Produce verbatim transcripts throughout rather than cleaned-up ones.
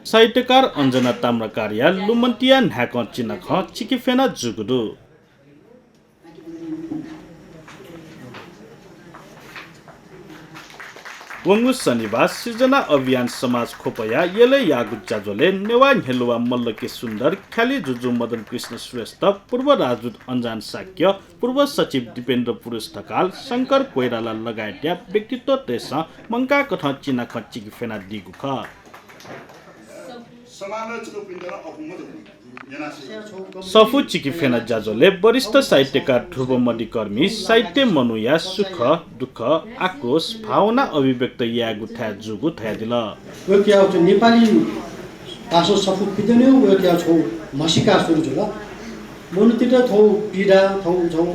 साहित्यकार अञ्जना ताम्राकारया लुमन्तिया न्हाय्कं चिनाखँ चिकिफ्यना जूगु दु। वंगु शनिबाः सिर्जना अभियान समाज ख्वपया यलय् याःगु ज्याझ्वलय् नेवाः न्ह्यलुवा मल्ल के सुन्दर, ख्यालि जुजु मदन कृष्ण श्रेष्ठ, पूर्व राजदूत अञ्जन शाक्य, पूर्व सचिव दिपेन्द्र पुरुष ढकाल, शंकर कोइराला लगायतया व्यक्तित्वतय्सं मंकाःकथं चिनाखँ चिकिफ्यनादीगु खः। सफू चिकिफ्यना ज्याझ्वलय् वरिष्ठ साहित्यकार ध्रुव मधिकर्मी साहित्य मनूया सुख, दुःख, आक्रोश, भावना अभिव्यक्त यायेगु थाय् जूगु धयादिल। वय्कःया थ्व नेपाली भाषां सफू पिदनेगु वय्कःया छगू म्हसीका सुरु जुल। मनूतय्त थ्व पीडा, थ्व, थ्व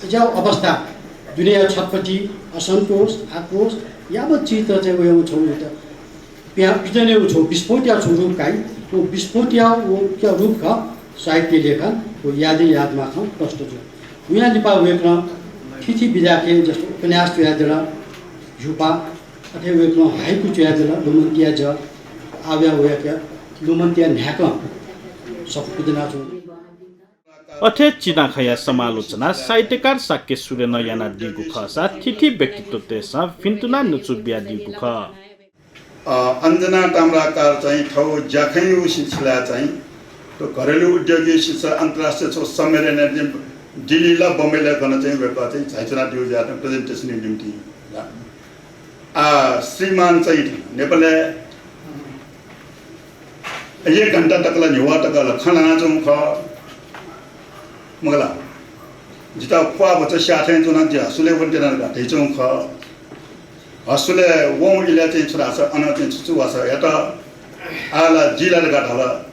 अज्याःगु अवस्था, दुनेया छटपटी, असन्तोष, आक्रोश यावत चिज चाहिँ वय्कःया छगू पिदनेगु छगू विस्फोटया छगू रूप काइ। व विस्फोटया व रूप खः साहित्य लेखन व यादे यादमाखं प्रस्तुत जुल। वयां लिपा वय्कलं थीथी विधाय् जस्तो उपन्यास च्वयादिल, ह्युपा, अथे वय्कलं हाइकु च्वयादिल, लुमन्तिया जः। आः वय्कःया लुमन्तिया न्हाय्कं सफू पिदनाच्वंगु। अथे चिनाखँया समालोचना साहित्यकार शाक्य सूर्यं यानादीगु खःसा थीथी व्यक्तित्वतय्सं भिन्तुना न्वचु बियादीगु खः। अ, अञ्जना ताम्राकार चाहिँ थ्व ज्याखँया सिलसिलाय् चाहिँ थ्व घरेलु उद्योगया सिलसिलाय् अन्तर्राष्ट्रिय थ्व सम्मेलनय् दिल्ली ला बम्बईला गन चाहिँ वय्कः चाहिँ झायाच्वनादीगु ज्या चाहिँ presentation या निम्तिं। आ, श्रीमान् चाहिँ नेपालय् एक घण्टा तक ला, न्ह्यः तक ला खँ ल्हानाच्वंगु खः। मखु ला, जितः प्वाः भचा स्याः थें च्वना, जि हसुलय् वनेत्यना धकाः धयाच्वंगु खः। हसुलय् वंगु इलय् चाहिँ छु धाःसा अन चाहिँ छु छु वासः यात। आः ला जि ला धकाः धाल,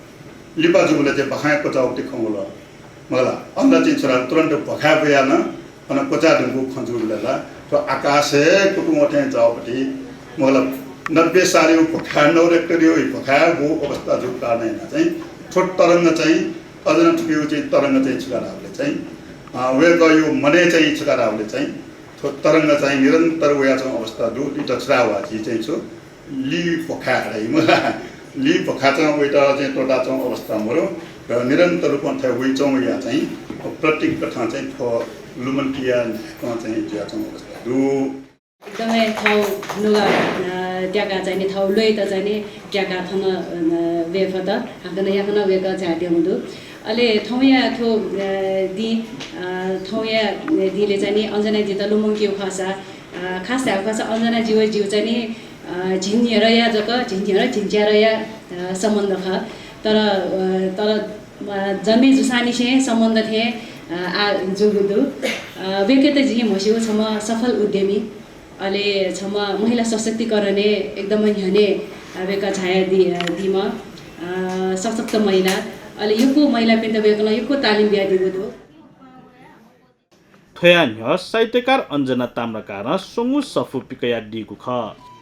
लिपा जूबलय् चाहिँ भखांया क्वचाःगु खँ वल। मखु ला, अन ला चाहिँ छु धाःसा तुरुन्त भखाय् ब्वयाः नं अन क्वचाः धुंकूगु खँ जूबलय् ला थ्व आकाशय् कुतुं वःथें जाःगु पति, मखु ला, नब्बे सालया भखाय्, नौ रिक्टरया भखाय् ब्वःगु अवस्था जूगु कारणं यानाः चाहिँ थ्व तरंग चाहिँ अझ नं थुकिया चाहिँ तरंग चाहिँ छु का धाःबलय् चाहिँ, अ, वय्कःया मनय् चाहिँ छु का धाःबलय् चाहिँ थ्व तरंग चाहिँ निरन्तर वयाच्वंगु अवस्था दु। इमित छु धाःसा जि चाहिँ छु ली भखाय् धाइ, मखु ला, ली भखाय् चाहिँ वयात चाहिँ त्वःताच्वंगु अवस्था मरु, र निरन्तर रूपं थथे वयाच्वंगुया चाहिँ प्रतीक कथं चाहिँ थ्व लुमन्तिया न्हाय्कं चाहिँ जुयाच्वंगु अवस्था दु। एकदमै थःगु नुगः, अ, त्याकाः चाहिँ नि, थःगु ल्वय्त चाहिँ नि त्याकाः थन, अ, वये फत। हाकनं याकनं वय्कः झायादीगु दु। अले थौंया थ्व, अ, दिं, अ, थौंया दिंले चाहिँ नि अञ्जनाजीत लुमंकेगु खःसा, अ, खास धायेगु खःसा अञ्जनाजी व जिगु चाहिँ नि, अ, झिंन्ह्यरया जक, झिंन्ह्यर झिंच्यारया, अ, सम्बन्ध खः। तर, अ, तर, अ, जन्मे जूसांनिसें सम्बन्ध थें, अ, आः जूगु दु। अ, वय्कःयात जिं म्हस्यूगु छम्ह सफल उद्यमी। अले छम्ह महिला सशक्तिकरणय् एकदमै न्ह्यःने, अ, वय्कः झायादी, अ, दीम्ह, अ, सशक्त महिला। अले यक्व महिलापिन्त वय्कलं यक्व तालिम बियादीगु दु। थ्वया न्ह्यः साहित्यकार अञ्जना ताम्राकारं स्वंगू सफू पिकयादीगु खः।